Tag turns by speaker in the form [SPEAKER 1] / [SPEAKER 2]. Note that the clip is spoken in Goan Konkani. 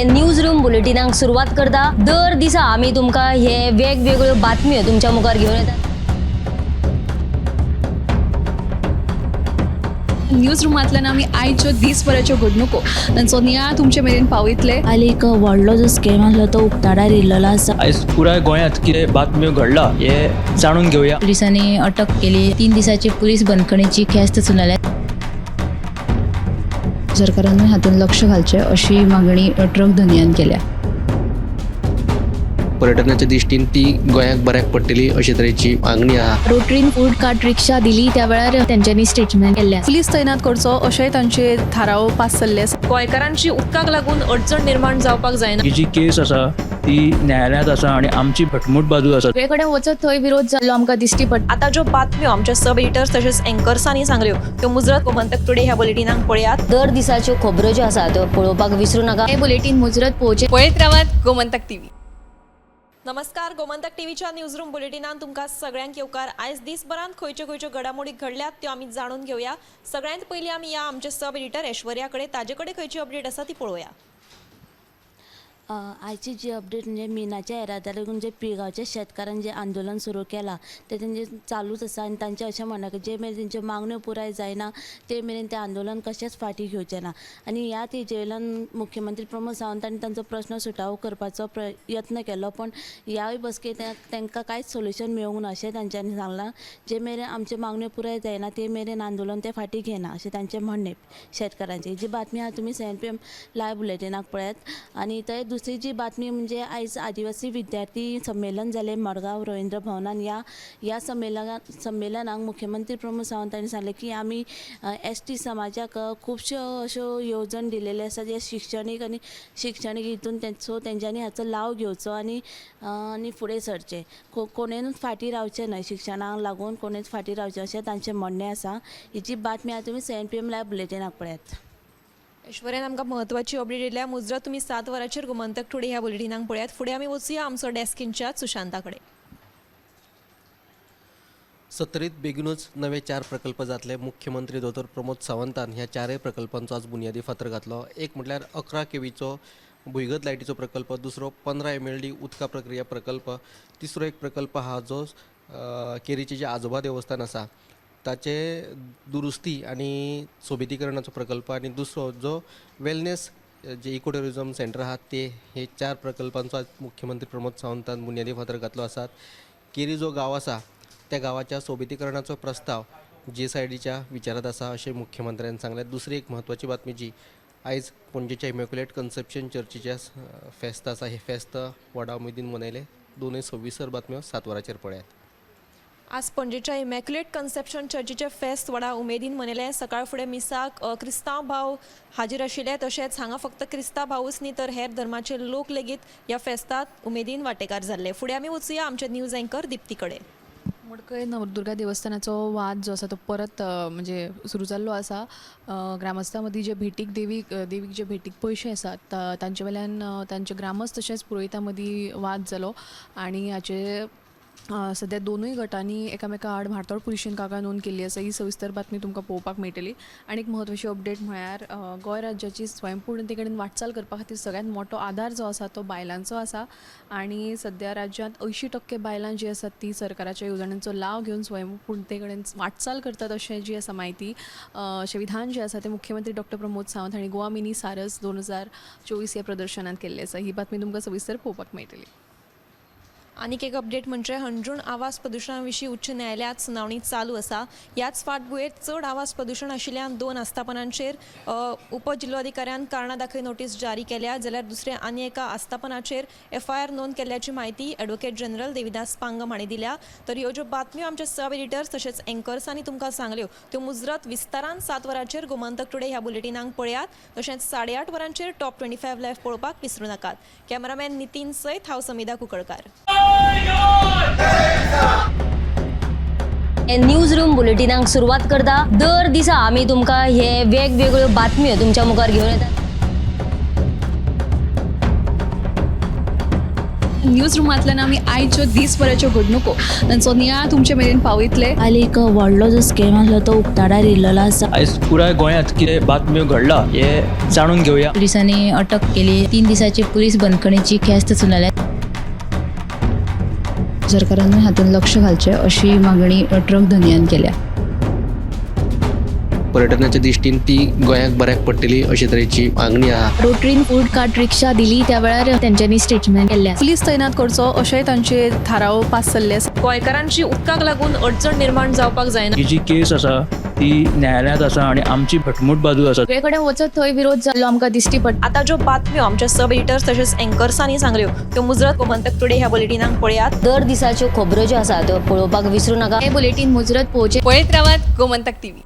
[SPEAKER 1] न्यूज रूम बुलेटिनाक सुरवात करता. दर दिसा आमी तुमकां हे वेगवेगळ्यो बातम्यो तुमच्या मुखार घेवन येतात.
[SPEAKER 2] न्यूज रुमांतल्यान आमी आयच्यो दीसभराच्यो घडणुको तांचो नियाळ तुमचे मेरेन पावयतले.
[SPEAKER 3] काल एक व्हडलो जो स्कॅम आसलो तो उक्ताडार येयल्लो आसा.
[SPEAKER 4] आयज पुराय गोंयांत कितें बातम्यो घडला हे जाणून घेवया.
[SPEAKER 5] पोलिसांनी अटक केली. 3 दिसाची पोलीस बंदखणीची ख्यास्त सुनावल्या.
[SPEAKER 6] सरकारानूय हातूंत लक्ष घालचें अशी मागणी ट्रक धनयान केल्या.
[SPEAKER 7] पर्यटनाच्या दृश्टीन ती गोंयाक बऱ्याक पडटली अशे तरेची मागणी आहा.
[SPEAKER 5] रोटरीन फूड कार्ट रिक्षा दिली त्या वेळार तेंच्यांनी स्टेटमेंट केल्लें आसा.
[SPEAKER 2] पुलीस तैनात करचो अशेंय तांचे थाराव पास जाल्ले आसा.
[SPEAKER 8] गोंयकारांची उदकाक लागून अडचण निर्माण जावपाक जायना.
[SPEAKER 4] ही जी केस आसा ती न्यायालयांत आसा आनी आमची घटमूट बाजू आसा.
[SPEAKER 5] सगळे कडेन वचत थंय विरोध जाल्लो आमकां दिश्टी पडटा.
[SPEAKER 8] आतां ज्यो बातम्यो आमच्या सब एडिटर्स तशेंच एंकर्सांनी सांगल्यो त्यो मुजरत गोमंतक टुडे ह्या बुलेटिनाक पळयात.
[SPEAKER 1] दर दिसाच्यो खबरो ज्यो आसा त्यो पळोवपाक विसरू नाका.
[SPEAKER 5] हें बुलेटीन मुजरत पळोवचें.
[SPEAKER 2] पळयत रावात गोमंतक टीव्ही.
[SPEAKER 8] नमस्कार, गोमंतक टीव्हीच्या न्यूज रूम बुलेटिनान तुमकां सगळ्यांक येवकार. आयज दीसभरांत खंयच्यो खंयच्यो घडामोडी घडल्यात त्यो आमी जाणून घेवया. सगळ्यांत पयलीं आमी या आमचे सब एडिटर ऐश्वर्या कडेन, ताजे कडेन खंयची अपडेट आसा ती पळोवया.
[SPEAKER 3] आयची जी अपडेट म्हणजे मिनाच्या येरादारीक जे पिळगांवच्या शेतकारांनी जे आंदोलन सुरू केलां तें तेंचें चालूच आसा आनी तांचें अशें म्हणणें की जे मेरेन तेंच्यो मागण्यो पुराय जायना ते मेरेन तें आंदोलन कशेंच फाटीं घेवचें ना. आनी ह्या तेजे वयल्यान मुख्यमंत्री प्रमोद सावंत हांणी तांचो प्रस्न सुटावो करपाचो यत्न केलो, पूण ह्याय बसकेक तांकां कांयच सोल्युशन मेळूंक ना अशें तांच्यांनी सांगलां. जे मेरेन आमच्यो मागण्यो पुराय जायना ते मेरेन आंदोलन तें फाटीं घेना अशें तांचें म्हणणें शेतकारांचें. जी बातमी आहा तुमी 7 PM live बुलेटिनाक पळयात. आनी थंय दुसरी जी बातमी म्हणजे आयज आदिवासी विद्यार्थी संमेलन जालें मडगांव रवींद्र भवनान. ह्या संमेलनाक मुख्यमंत्री प्रमोद सावंत हांणी सांगलें की आमी एस टी समाजाक खुबश्यो अश्यो येवजण दिलेल्यो आसा जे शिक्षणीक आनी शिक्षणीक हितून सो तेंच्यांनी हाचो लाव घेवचो आनी आनी फुडें सरचें. कोणेनूच फाटीं रावचें न्हय, शिक्षणाक लागून कोणेच फाटीं रावचें अशें तांचें म्हणणें आसा. ही जी बातमी आहा तुमी 7 PM live बुलेटिनाक पळयात.
[SPEAKER 8] ऐश्वर्यान आमकां म्हत्वाची अपडेट दिल्या. मुजरत तुमी 7 वरांचेर गोमंतक टुडे ह्या बुलेटिनाक पळयात. फुडें आमी वचुया आमचो डेस्क इन्चार्ज सुशांता कडेन.
[SPEAKER 7] सत्तरीत बेगीनूच नवे 4 प्रकल्प जातले. मुख्यमंत्री दोतोर प्रमोद सावंतान ह्या 4 प्रकल्पांचो आज बुन्यादी फातर घातलो. एक म्हटल्यार 11 केवीचो भुंयगत लायटीचो प्रकल्प, दुसरो 15 MLD उदका प्रक्रिया प्रकल्प, तिसरो एक प्रकल्प आहा जो केरीचें जें आजोबा देवस्थान आसा ताचे दुरुस्ती आनी सोबितीकरणाचो प्रकल्प, आनी दुसरो जो वेलनेस जे इको ट्युरिजम सेंटर आहा ते हे 4 प्रकल्पांचो आज मुख्यमंत्री प्रमोद सावंतान बुन्यादी फातर घातलो आसात. केरी जो गांव आसा त्या गांवाच्या सोबितीकरणाचो प्रस्ताव GSIDच्या विचारात आसा अशें मुख्यमंत्र्यान सांगलें. दुसरी एक म्हत्वाची बातमी जी आयज पणजेच्या इमॅक्युलेट कन्सेप्शन चर्चीच्या फेस्त आसा, हें फेस्त व्हडा उमेदीन मनयलें. दोनूय सविस्तर बातम्यो 7 वरांचेर पळयात.
[SPEAKER 8] आज पणजेच्या इमॅक्युलेट कन्सेप्शन चर्चीचें फेस्त व्हडा उमेदीन मनयलें. सकाळ फुडें मिसाक क्रिस्तांव भाव हाजीर आशिल्ले. तशेंच हांगा फक्त क्रिस्तांव भावूच न्ही तर हेर धर्माचे लोक लेगीत ह्या फेस्तांत उमेदीन वांटेकार जाल्ले. फुडें आमी वचुया आमचे न्यूज एंकर दिप्ती कडेन.
[SPEAKER 2] मडकय नवदुर्गा देवस्थानाचो वाद जो आसा तो परत म्हणजे सुरू जाल्लो आसा. ग्रामस्थां मदीं जे भेटीक देवीक जे भेटीक पयशे आसात तांचे वेल्यान तांचे ग्रामस्थ तशेंच पुरोयता मदीं वाद जालो आनी हाचे सद्या दोनूय गटांनी एकामेका आड म्हार्दोळ पुलिशेन कागाळ नोंद केल्ली आसा. ही सविस्तर बातमी तुमकां पळोवपाक मेळटली. आनी एक म्हत्वाची अपडेट म्हळ्यार गोंय राज्याची स्वयंपूर्णते कडेन वाटचाल करपा खातीर सगळ्यांत मोठो आदार जो आसा तो बायलांचो आसा आनी सद्या राज्यांत 80% बायलां जी आसात ती सरकाराच्या येवजण्यांचो लाव घेवन स्वयंपूर्णते कडेन वाटचाल करतात अशें जी आसा म्हायती अशें विधान जें आसा तें मुख्यमंत्री डॉक्टर प्रमोद सावंत हांणी गोवा मिनी सारस 2024 ह्या प्रदर्शनांत केल्लें आसा. ही बातमी तुमकां सविस्तर पळोवपाक मेळटली.
[SPEAKER 8] आनीक एक अपडेट म्हणजे हणजूण आवाज प्रदुशणा विशीं उच्च न्यायालयांत सुनावणी चालू आसा. ह्याच फाटभुंयेर चड आवाज प्रदुशण आशिल्ल्यान 2 आस्थापनांचेर उपजिल्लोधिकाऱ्यान कारणां दाखय नोटीस जारी केल्या, जाल्यार दुसऱ्या आनी एका आस्थापनाचेर FIR नोंद केल्ल्याची म्हायती एडवोकेट जनरल देविदास पांगम हांणी दिल्या. तर ह्यो ज्यो बातम्यो आमच्या सब एडिटर्स तशेंच एंकर्सांनी तुमकां सांगल्यो त्यो मुजरत विस्तारान 7 वरांचेर गोमंतक टुडे ह्या बुलेटिनाक पळयात. तशेंच 8:30 वरांचेर टॉप 25 लायव्ह पळोवपाक विसरूं नाकात. कॅमेरामॅन नितीन सयत हांव समिधा कुंकळकार.
[SPEAKER 1] न्यूज रूम बुलेटिनाक सुरवात करता. दर दिसा आमी तुमकां हे वेगवेगळ्यो बातम्यो तुमच्या मुखार घेवन येतात.
[SPEAKER 9] न्यूज रुमांतल्यान आमी आयच्यो दीसभराच्यो घडणुको तांचो नियाळ तुमचे मेरेन पावयतले.
[SPEAKER 3] आनी एक व्हडलो जो स्कॅम आसलो तो उक्ताडार येयल्लो आसा.
[SPEAKER 4] आयज पुराय गोंयांत कितें बातम्यो घडला हें जाणून घेवया.
[SPEAKER 5] पुलिसांनी अटक केली. 3 दिसाची पुलीस बंदखणीची ख्यास्त सुनायल्या.
[SPEAKER 6] सरकारानूय हातूंत लक्ष घालचें अशी मागणी ट्रक धनयान केल्या.
[SPEAKER 7] पर्यटनाच्या दृश्टीन ती गोंयाक बऱ्याक पडटली अशे तरेची मागणी आहा.
[SPEAKER 5] रोटरीन फूड कार्ट रिक्षा दिली त्या वेळार तेंच्यांनी स्टेटमेंट केल्लें आसा.
[SPEAKER 9] पुलीस तैनात करचो अशेंय तांचे थाराव पास जाल्ले आसा.
[SPEAKER 8] गोंयकारांची उदकाक लागून अडचण निर्माण जावपाक जायना.
[SPEAKER 4] ही जी केस आसा ती न्यायालयांत आसा आनी आमची घटमूट बाजू आसा.
[SPEAKER 5] सगळे कडेन वचत थंय विरोध जाल्लो आमकां दिश्टी पडटा.
[SPEAKER 8] आतां ज्यो बातम्यो आमच्या सब एडिटर्स तशेंच एंकर्सांनी सांगल्यो त्यो मुजरत गोमंतक टुडे ह्या बुलेटिनाक पळयात.
[SPEAKER 1] दर दिसाच्यो खबरो ज्यो आसा त्यो पळोवपाक विसरू नाका.
[SPEAKER 5] हे बुलेटीन मुजरत पळोवचें.
[SPEAKER 9] पळयत रावात गोमंतक टीव्ही.